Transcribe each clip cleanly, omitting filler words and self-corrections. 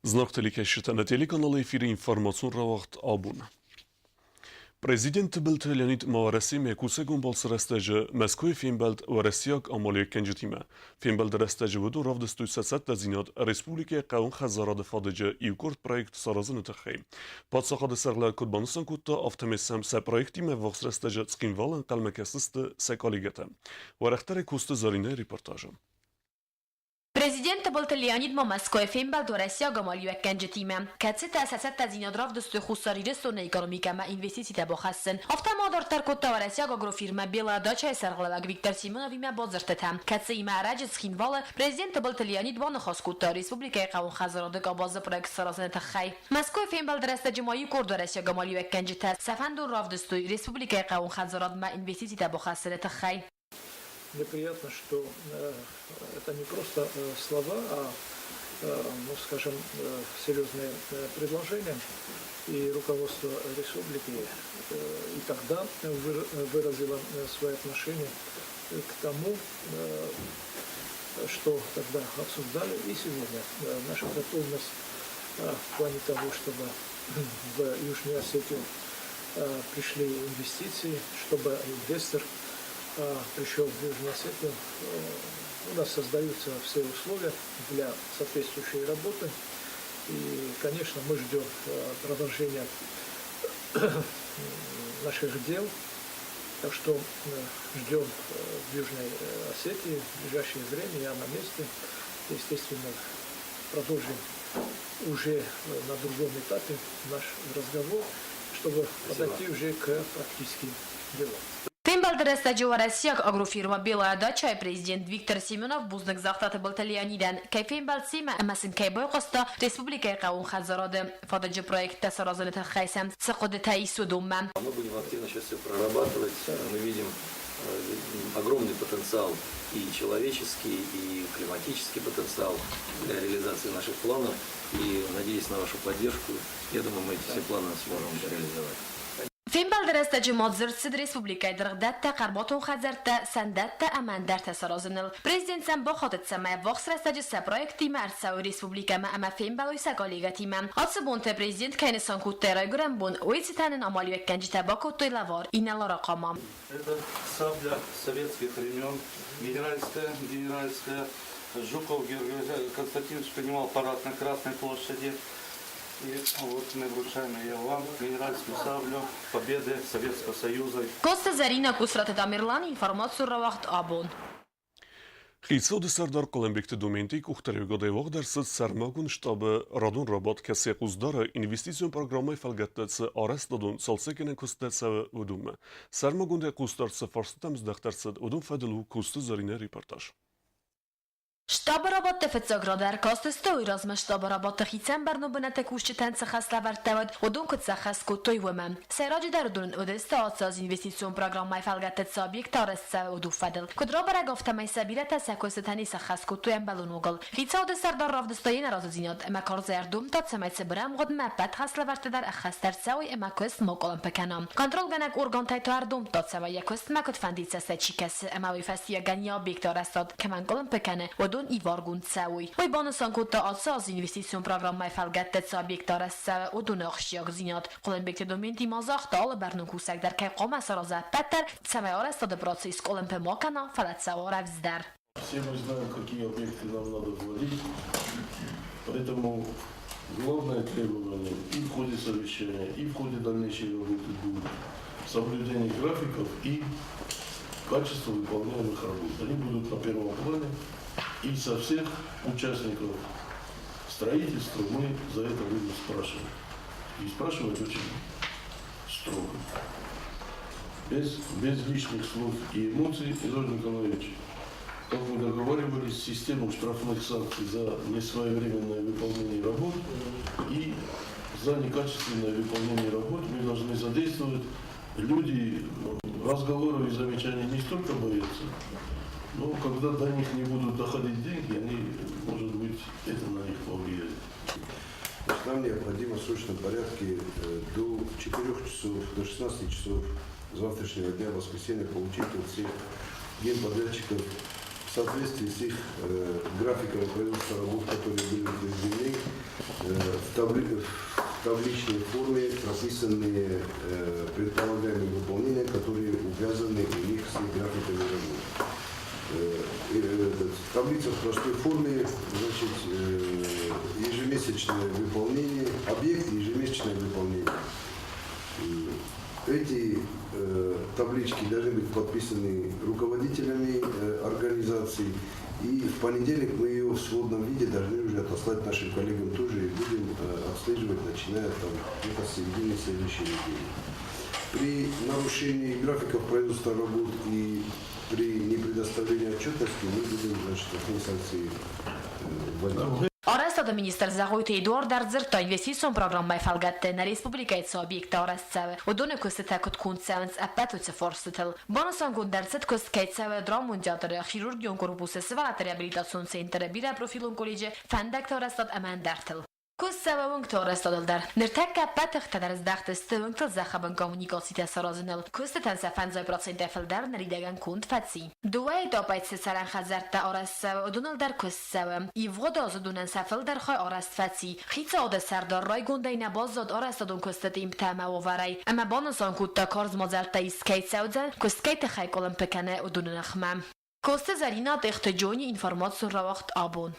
Зынаргъ телекӕсджытӕ, нӕ телеканалы эфиры информацион рауагъд абон. Президент Тыбылты Леонид ма Уӕрӕсемӕ кусӕгон балцы рӕстӕджы Мӕскуыйы фембӕлд уӕрӕсейаг амалиуӕггӕнджытимӕ. Фембӕлды рӕстӕджы уыдон равдыстой сӕ цӕттӕдзинад республикӕйы хъӕууон хӕдзарады фадыджы иукъорд проект саразыны тыххӕй. Паддзахады сӕргълӕууӕг куыд банысан кодта, афтӕмӕй сӕм сӕ проектимӕ ӕввахс рӕстӕджы Цхинвалы ӕнхъӕлмӕ кӕсдзысты сӕ коллегӕтӕ. Уӕрӕхдӕрӕй Коцты Зӕринӕйы репортажы. Президент Тыбылты Леонид ма Мӕскуыйы фембӕлд уӕрӕсейаг амалиуӕггӕнджытимӕ, кӕцытӕ сӕ цӕттӕдзинад равдыстой Хуссар Ирыстоны экономикӕмӕ инвестицитӕ бахӕссын. Афтӕ ма дарддӕр кодта уӕрӕсейаг агрофирмӕ Белая дача-йы сӕргълӕууӕг Виктор Семеновимӕ бадзырдтытӕ, кӕцыимӕ ӕрӕджы Цхинвалы президент Тыбылты Леонид баныхас кодта республикӕйы хъӕууон хӕдзарады къабазы проект саразыны тыххӕй. Мӕскуыйы фембӕлды рӕстӕджы ма иу къорд уӕрӕсейаг амалиуӕггӕнджытӕ сӕ фӕндон равдыстой республикӕйы хъӕууон хӕдзарадмӕ инвестицитӕ бахӕссыны тыххӕй. Мне приятно, что это не просто слова, а, ну, скажем, серьезные предложения. И руководство республики и тогда выразило свое отношение к тому, что тогда обсуждали, и сегодня наша готовность в плане того, чтобы в Южную Осетию пришли инвестиции, чтобы инвестор пришел в Южную Осетию. У нас создаются все условия для соответствующей работы. И, конечно, мы ждем продолжения наших дел. Так что ждем в Южной Осетии в ближайшее время. Я на месте. Естественно, продолжим уже на другом этапе наш разговор, чтобы подойти уже к практическим делам. Фембӕлды рӕстӕджы уӕрӕсейаг агрофирмӕ «Белая дача»-йы президент Виктор Семенов бузныг загъта Тыбылты Леонидӕн, кӕй фембӕлд семӕ ӕмӕ сын кӕй байхъуыста республикӕйы хъӕууон хӕдзарады фадыджы проекттӕ саразыны тыххӕй сӕм цы хъуыдытӕ ис, уыдонмӕ. Мы будем активно сейчас все прорабатывать. Мы видим огромный потенциал и человеческий, и климатический потенциал для реализации наших планов. И надеюсь на вашу поддержку. Я думаю, мы эти все планы сможем реализовать. Фембӕлды рӕстӕджы ма дзырд цыд республикӕйы дыргъдӕттӕ, хъӕрмуатон хӕдзӕрттӕ, сӕндӕттӕ ӕмӕ ӕндӕртӕ саразыныл. Президент сӕм бахатыд, цӕмӕй ӕввахс рӕстӕджы сӕ проекттимӕ ӕрцӕуой республикӕмӕ ӕмӕ фембӕлой сӕ коллегӕтимӕ. Ацы бонты президент кӕй нысан кодта райгуырӕн бон, уый цытӕн ын амалиуӕггӕнджытӕ бакодтой лӕвар инӕлары хъама. Это сабля советских времен, генеральская, генеральская. Жуков Георгий Константинович принимал парад на Красной площади. И вот мы вручаем ее вам, генеральскую саблю Победы Советского Союза. Коцты Зӕринӕ, Къусраты Тамерлан, информацион рауагъд «Абон». Хицауады сӕрдар Хъуылымбегты Доменти къухдариуӕгадӕй уагъд ӕрцыд сӕрмагонд штабы радон рабадт, кӕцы хъус дары инвестицион программӕйы фӕлгӕтты цы арӕзтадон цалцӕггӕнӕн куыстытӕ цӕуы, уыдонмӕ. Сӕрмагондӕй хъусдард цы фарстытӕм здӕхт ӕрцыд, уыдон фӕдыл у Коцты Зӕринӕ репортаж. Штабы рабадты фыццаг рады ӕркастысты, уый размӕ штабы рабадты хицӕн бӕрнон бынӕтты кусджытӕн цы хӕслӕвӕрдтӕ уыд, уыдон куыд сӕххӕст кодтой, уымӕ. Сӕйраджыдӕр уыдон уыдысты ацы аз инвестицион программӕйы фӕлгӕтты цы объекттӕ арӕзт цӕуы, уыдон фӕдыл. Куыд рабӕрӕг, афтӕмӕй сӕ бирӕтӕ сӕ куыстытӕ не сӕххӕст кодтой ӕмбӕлон уагыл. Хицауады сӕрдар равдыста йе нӕразыдзинад ӕмӕ карзӕй ӕрдомдта, цӕмӕй цыбыр ӕмгъуыдмӕ ӕппӕт хӕслӕвӕрдтӕ дӕр ӕххӕст ӕрцӕуой ӕмӕ куыст ма къуылымпы кӕна. Контролгӕнӕг органтӕй та ӕрдомдта, цӕмӕй йӕ куыстмӕ куыдфӕндыйы цӕстӕй чи кӕсы ӕмӕ уый фӕстиуӕгӕн йӕ объекты арӕзтад кӕмӕн къуылымпы кӕны, уыдон иваргонд цӕуой. Уый банысан кодта, ацы аз инвестицион программӕйы фӕлгӕтты цы объекттӕ арӕзт цӕуы, уыдоны ахсджиагдзинад. Хъуылымбегты Доменти ма загъта, алы бӕрнон кусӕг дӕр кӕй хъуамӕ сараза ӕппӕт дӕр, цӕмӕй арӕзтады процесс къуылымпы ма кӕна, фӕлӕ цӕуа рӕвдздӕр. Все мы знаем, какие объекты нам надо вводить, поэтому главное требование и в ходе совещания, и в ходе дальнейшей работы будет соблюдение графиков и качество выполняемых работ. Они будут на первом плане, и со всех участников строительства мы за это будем спрашивать. И спрашивать очень строго. Без лишних слов и эмоций, Эдуард Николаевич, как мы договаривались, систему штрафных санкций за несвоевременное выполнение работ и за некачественное выполнение работ мы должны задействовать. Люди разговоров и замечаний не столько боятся, но когда до них не будут доходить деньги, они, может быть, это на них повлияет. Значит, нам необходимо в срочном порядке до 4 часов, до 16 часов завтрашнего дня, воскресенья, получить от всех генподрядчиков в соответствии с их графиком производства работ, которые были утверждены, в табличной форме прописанные предполагаемые выполнения, которые увязаны у них с их графиками работы. Таблица в простой форме, значит, ежемесячное выполнение, объект ежемесячное выполнение. Эти таблички должны быть подписаны руководителями организаций. И в понедельник мы ее в сводном виде должны уже отослать нашим коллегам тоже и будем отслеживать, начиная там где-то с середины следующей недели. При нарушении графиков производства работ и при непредоставлении отчетности мы будем, значит, такие санкции вводить. Арӕзтады министр Зӕгъойты Эдуард дӕр дзырдта, инвестицион программӕйы фӕлгӕтты нӕ республикӕйы цы объекттӕ арӕзт цӕуы, уыдоны куыстытӕ куыд конд цӕуынц, ӕппӕт уыцы фарстытыл. Банысангонд ӕрцыд, куыст кӕй цӕуы драмон театры, хирургион корпусы, сывӕллӕтты реабилитацион центры, бирӕпрофилон колледжы, фӕндӕгты арӕзтад ӕмӕ ӕндӕртыл. Куыст цӕуы уынгты арӕзтадыл дӕр. Ныртӕккӕ ӕппӕт тыхтӕ дӕр здӕхт сты уынгтыл зӕххыбын коммуникацитӕ саразыныл. Куыстытӕн сӕ 50%-ӕй фылдӕр ныридӕгӕн конд фӕци. Дыууӕ этапӕй цы цӕрӕн хӕдзӕрттӕ арӕзт цӕуы, уыдоныл дӕр куыст цӕуы. Ивгъуыд азы уыдонӕн сӕ фылдӕр хай арӕзт фӕци. Хицауады сӕрдар райгондӕй нӕ баззад арӕзтадон куыстыты имптӕ ӕмӕ уавӕрӕй, ӕмӕ банысан кодта, карз мадзӕлттӕ ист кӕй цӕудзӕн, куыст кӕй тыххӕй къуылымпы кӕны, уыдоны ныхмӕ. Коцты Зӕринӕ Тъехты Джони информацион рауагъд абон.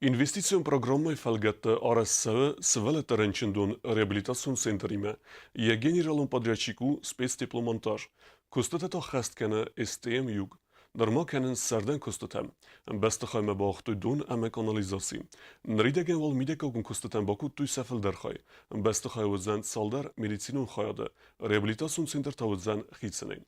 Инвестицион программӕйы фӕлгӕтты арӕзт цӕуы сывӕллӕтты рынчындон реабилитацион центримӕ. Йӕ генералон подрядчик у спецтепломонтаж. Куыстытӕ та хӕст кӕны СТМ-Юг. Нырма кӕнынц сӕрдӕн куыстытӕ. Бӕстыхаймӕ бауагътой дон ӕмӕ канализаци. Ныридӕгӕн уал мидӕггагон куыстытӕн бакодтой сӕ фылдӕр хай. Бӕстыхай уыдзӕн цалдӕр медицинон хайады, реабилитацион центр та уыдзӕн хицӕнӕй.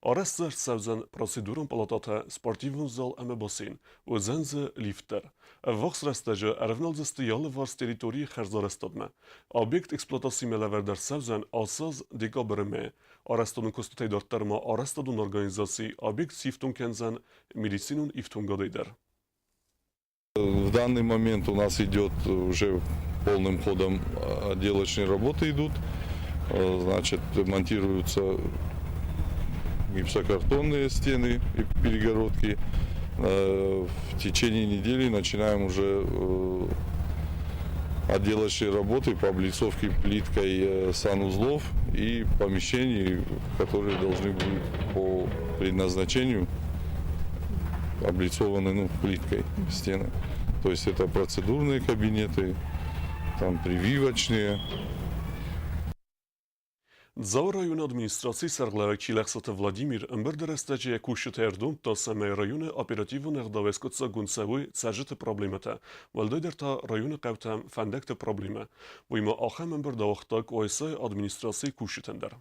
Арӕзт дзы ӕрцӕудзӕн процедурон палатӕтӕ, спортивон зал ӕмӕ бассейн. Уыдзӕн дзы лифт дӕр. Ӕввахс рӕстӕджы ӕрӕвналдзысты алыварс территорийы хӕрзарӕзтадмӕ. Объект эксплуатацимӕ лӕвӕрд ӕрцӕудзӕн ацы аз декабры мӕйы. Арӕзтадон куыстытӕй дарддӕр ма арӕзтадон организаци объект сифтонг кӕндзӕн медицинон ифтонгадӕй дӕр. В данный момент у нас идет уже полным ходом отделочные работы идут. Значит, монтируются гипсокартонные стены и перегородки. В течение недели начинаем уже отделочные работы по облицовке плиткой санузлов и помещений, которые должны быть по предназначению облицованы, ну, плиткой стены. То есть это процедурные кабинеты, там прививочные. Дзауы районы администрацийы сӕргълӕууӕг Чилӕхсаты Владимир ӕмбырды рӕстӕджы йӕ кусджыты ӕрдомдта, цӕмӕй районы оперативон ӕгъдауӕй скъуыддзаггонд цӕуой цӕрджыты проблемӕтӕ, уӕлдайдӕр та районы хъӕутӕм фӕндӕгты проблемӕ. Уый ма ахӕм ӕмбырд ауагъта Къуайсайы администрацийы кусджытӕн дӕр.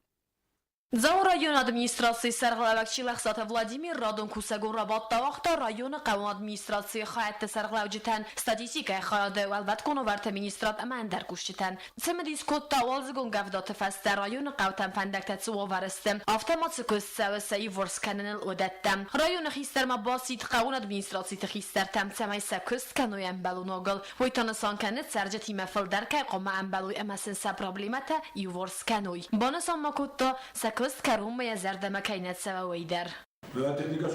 Дзауы районы администрацийы сӕргълӕууӕг Чилӕхсаты Владимир радон кусӕгон рабадт ауагъта районы хъӕуон администрацийы хайӕдты сӕргълӕуджытӕн, статистикӕйы хайады, уӕлвӕткон уавӕрты министрад ӕмӕ ӕндӕр кусджытӕн. Цымыдис кодта уалдзыгон къӕвдаты фӕстӕ районы хъӕутӕм фӕндӕгтӕ цы уавӕры сты, афтӕ ма цы куыст цӕуы сӕ иуварс кӕныныл, уыдӕттӕ. Районы хистӕрмӕ басидт хъӕуон администрациты хистӕртӕм, цӕмӕй сӕ куыст кӕной ӕмбӕлон уагыл. Уый та нысан кӕны, цӕрджытимӕ фылдӕр кӕй хъуамӕ ӕмбӕлой ӕмӕ сын сӕ проблемӕтӕ иуварс кӕной. Банысан ма кодта, сӕ куыст кӕронмӕ йӕ зӕрдӕмӕ кӕй нӕ цӕуы, уый дӕр. Техника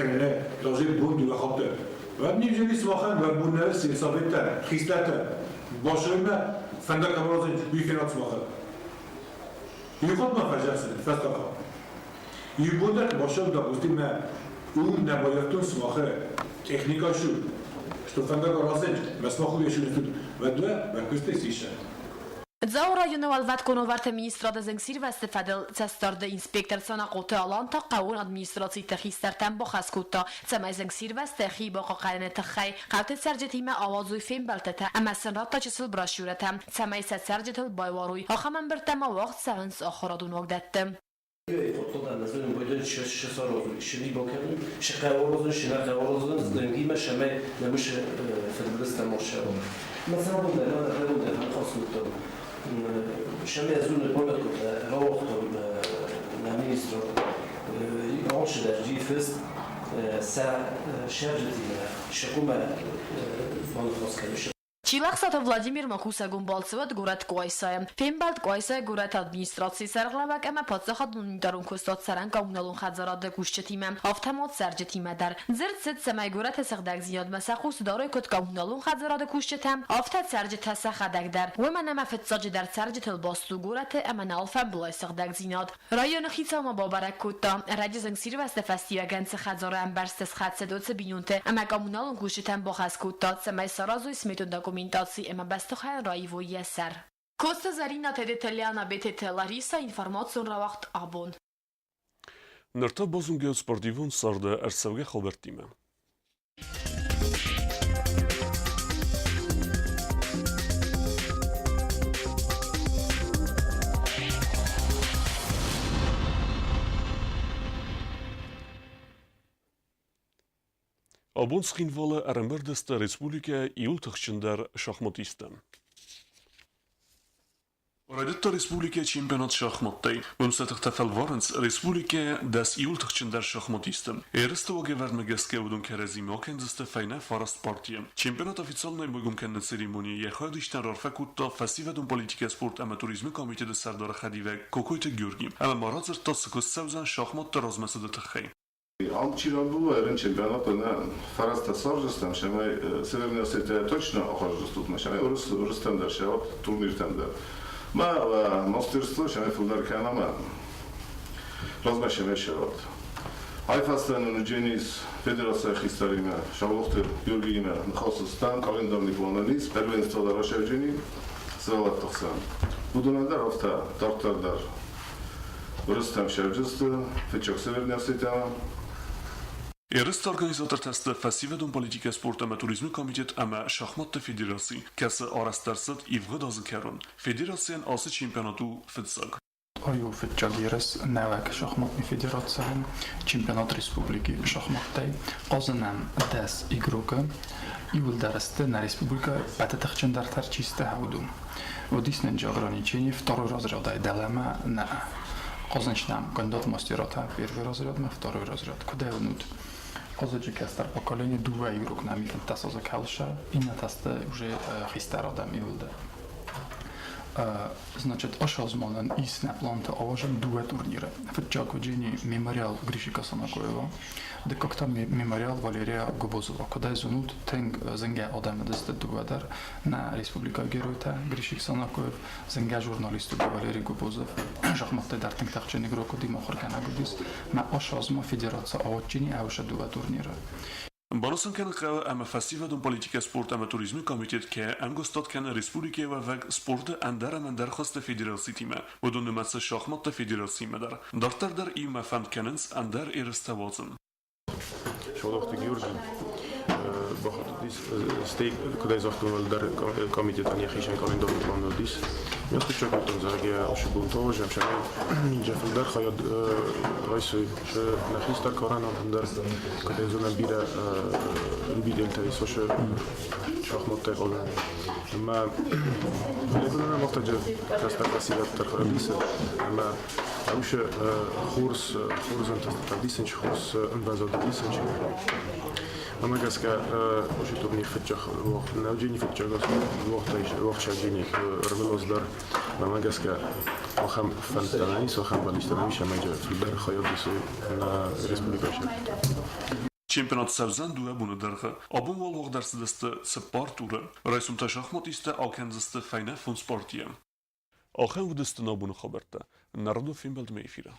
бирӕ даже бон дыууӕ хатты. Неужели сымахӕн уӕ бон нӕ сельсоветтӕ, хистӕртӕ башырмӕ фӕндаг кӕм уый фенат сымахӕн. Иу хатт ма фӕзӕхсын, фӕстаг хатт. Иу бон дӕр башыр допустим ум нӕ баййӕфтон сымахы техника шу, что фӕндаг аразын, мӕ сымах уый тут вӕдуӕ, мӕ куысты сиса. Дзауы районы уӕлвӕткон уавӕрты министрады зынгсирвӕзты фӕдыл цӕстдарды инспектор Санахъоты Алан та хъӕуон администрациты хистӕртӕн бахӕс кодта, цӕмӕй зынгсирвӕзты хи бахъахъхъӕныны тыххӕй хъӕуты цӕрджытимӕ ауадзой фембӕлдтытӕ ӕмӕ сын радта чысыл брошюрӕтӕ, цӕмӕй сӕ цӕрджытыл байуарой. Ахӕм ӕмбырдтӕ ма уагъд цӕуынц ахуырадон уагдӕтты. Чилӕхсаты Владимир ма кусӕгон балцы уыд горӕт Къуайсайы. Фембӕлд Къуайсайы горӕты администрацийы сӕргълӕууӕг ӕмӕ паддзахадон унитарон куыстуат цӕрӕн коммуналон хӕдзарады кусджытимӕ, афтӕ ма цӕрджытимӕ дӕр. Дзырд цыд, цӕмӕй горӕты сыгъдӕгдзинадмӕ сӕ хъус дарой куыд коммуналон хӕдзарады кусджытӕ, афтӕ цӕрджытӕ сӕхӕдӕг дӕр. Уымӕн ӕмӕ фыццаджыдӕр цӕрджытыл баст у горӕты ӕмӕ нӕ алфӕмблай сыгъдӕгдзинад. Районы хицау ма бабӕрӕг кодта, ӕрӕджы зынгсирвӕзты фӕстиуӕгӕн цы хӕдзары ӕмбӕрзты схӕцыд, уыцы бинонты ӕмӕ коммуналон кусджытӕн бахӕс кодта, цӕмӕй саразой сметон документаци ӕмӕ бӕстыхайӕн раивой йӕ сӕр. Коцты Зӕринӕ, Тедеты Лиана, Бететы Лариса, информацион рауагъд абон. Ныр та базонгӕ спортивон царды ӕрцӕугӕ хабӕрттимӕ. Абон Цхинвалы ӕрӕмбырд сты республикӕйы иууыл тыхджындӕр шахматисттӕ. Райдыдта республикӕйы чемпионат шахматтӕй. Уым сӕ тыхтӕ фӕлварынц республикӕйы 10 иууыл тыхджындӕр шахматисты. Ерысты уагӕвӕрдмӕ гӕсгӕ уыдон кӕрӕдзимӕ акӕндзысты фӕйнӕ фараст партийы. Чемпионат официалонӕй байгом кӕныны церемонийы йӕ хайадистӕн раарфӕ кодта фӕсивӕдон политикӕ, спорт ӕмӕ туризмы комитеты сӕрдары хӕдивӕг Кокойты Георги ӕмӕ ма радзырдта, цы куыст цӕудзӕн шахматты размӕцыды тыххӕй. Ам чи рамбула, эрин чемпионаты нӕ фӕрӕзтӕ сарзыстӕм, сӕмӕй Северная Осетия точно ахъаздзыстут, сӕмӕй уырыстӕм дӕр, сӕ турниртӕм дӕр. Мӕ мастерство сӕмӕй фылдӕр кӕнӕм размӕ сӕмӕй сӕвӕрд. Ай фӕстӕ нын уыдженис федерацийы хистӕримӕ Саулохты Георгиимӕ ныхасыстӕм, календарный планӕн ис, первенство дӕр расӕвджени сывӕллӕтты хсӕн. Уыдонӕн дӕр афтӕ дарддӕр дӕр Уырыстӕм сӕвджысты, фыццаг Северная Осетия. Ерысты организатортӕ сты Фӕсивӕдон политикӕ, спорт ӕмӕ туризмы комитет ӕмӕ шахматты федераци, кӕцы арӕзт ӕрцыд ивгъуыд азы кӕрон. Федерацийӕн ацы чемпионат у фыццаг. Ай у фыццаг ерыс нӕуӕг шахматный федерацийӕн чемпионат республики шахматтӕй. Хъазынӕн 10 игрокы иууылдӕр сты нӕ республикӕйы ӕппӕты тыхджындӕртӕ чи сты, уыдон. Уыдис нын ограничение второй разрядӕй дӕлӕмӕ нӕ. Хъазынчнӕм кандидат мастератӕ первый разрядмӕ, второй разряд. Куыдӕй уынут? Хъазӕджы кӕстӕр поколение дыууӕ игрок нӕм 15 азы кӕлса, иннӕтӕ сты уже хистӕр адӕм иууылдӕр. Значит, ӕсӕзмонӕн ис нӕ планты ауазӕм дыууӕ турниры. Фыццаг уыджени мемориал Гришика Санакоева, дыккаг та мемориал Валерия Гобозова. Куыдӕй зонут, тынг зынгӕ адӕм уыдысты дыууӕ дӕр. Нӕ республикӕйы геройтӕ Гришик Санакоев, зынгӕ журналист уыди Валерий Гобозов, шахматтӕй дӕр тынг тыхджын игрок уыди, мыхуыргӕнӕг уыдис. Мӕ ӕсӕзмо федераци ауадджини ӕвӕсӕ дыууӕ турниры. Банысан кӕнын хъӕуы ӕмӕ фӕсивӕдон политикӕ, спорт ӕмӕ туризмы комитет кӕй ӕмгуыстад кӕны республикӕйы уӕвӕг спорты ӕндӕр ӕмӕ ӕндӕр хуызты федерацитимӕ, уыдон нымӕцы шахматты федерациимӕ дӕр. Дарддӕр дӕр иумӕ фӕнд кӕнынц ӕндӕр ерыстӕ уадзын. Шолохты Георгий бахатыдис, стӕй куыдӕй загътон, уӕлдӕр комитетӕн йӕхицӕн къӕлиндарон план уыдис. Ме кодтон, зӕгъгӕ, ӕхсызгон тауазӕм, цӕмӕй фылдӕр хайад райсой сӕ нӕ хистӕр карӕнӕн дӕр, куыдӕй зонӕм, бирӕ любительтӕ ис уыцы шахматтӕй хъазын. Ӕмӕ лӕггадгӕнӕн афтӕ кӕстӕр фӕсивӕд дӕр хайад исы, ӕмӕ уыцы хорз хорз ӕнтыстытӕ дисынч, хорз ӕмвӕзады дисынч. Ӕмӕ гӕсгӕ уыцы турнир фыццаг нӕуджени фыццаг уагъд ӕрвылаз дӕр. Мӕнмӕ гӕсгӕ ахӕм фӕндтӕ нӕ ис, ахӕм бӕллицтӕ нӕ ис, ӕмӕ фылдӕр хайад исой нӕ республикӕйы сӕргълӕууӕг. Чемпионат цӕудзӕн дыууӕ боны дӕргъы. Абон уал уагъд ӕрцыдысты цыппар туры. Райсом та шахматисттӕ акӕндзысты фӕйнӕ фондз партийы. Ахӕм уыдысты нӕ абоны хабӕрттӕ. Народон фембӕлдмӕ эфиры.